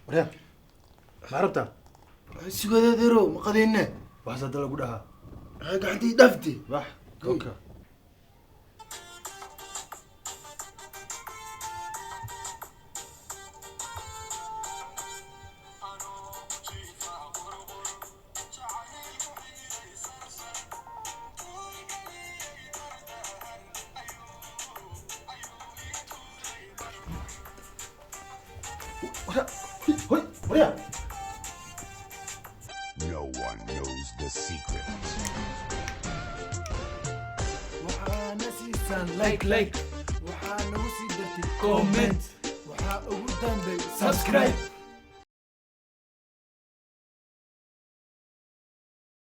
Waryaa, ma rabtaa? Sugadeedero, ma qadayne? Waxaas hadda lagu dhahaa. Gacantii dhafti. Wax okay. Waryaa, hoy, waryaa. No one knows the secret. Waxaana siisaan like, like, waxaa nagu sii dartay comment, waxaa ugu dambay subscribe.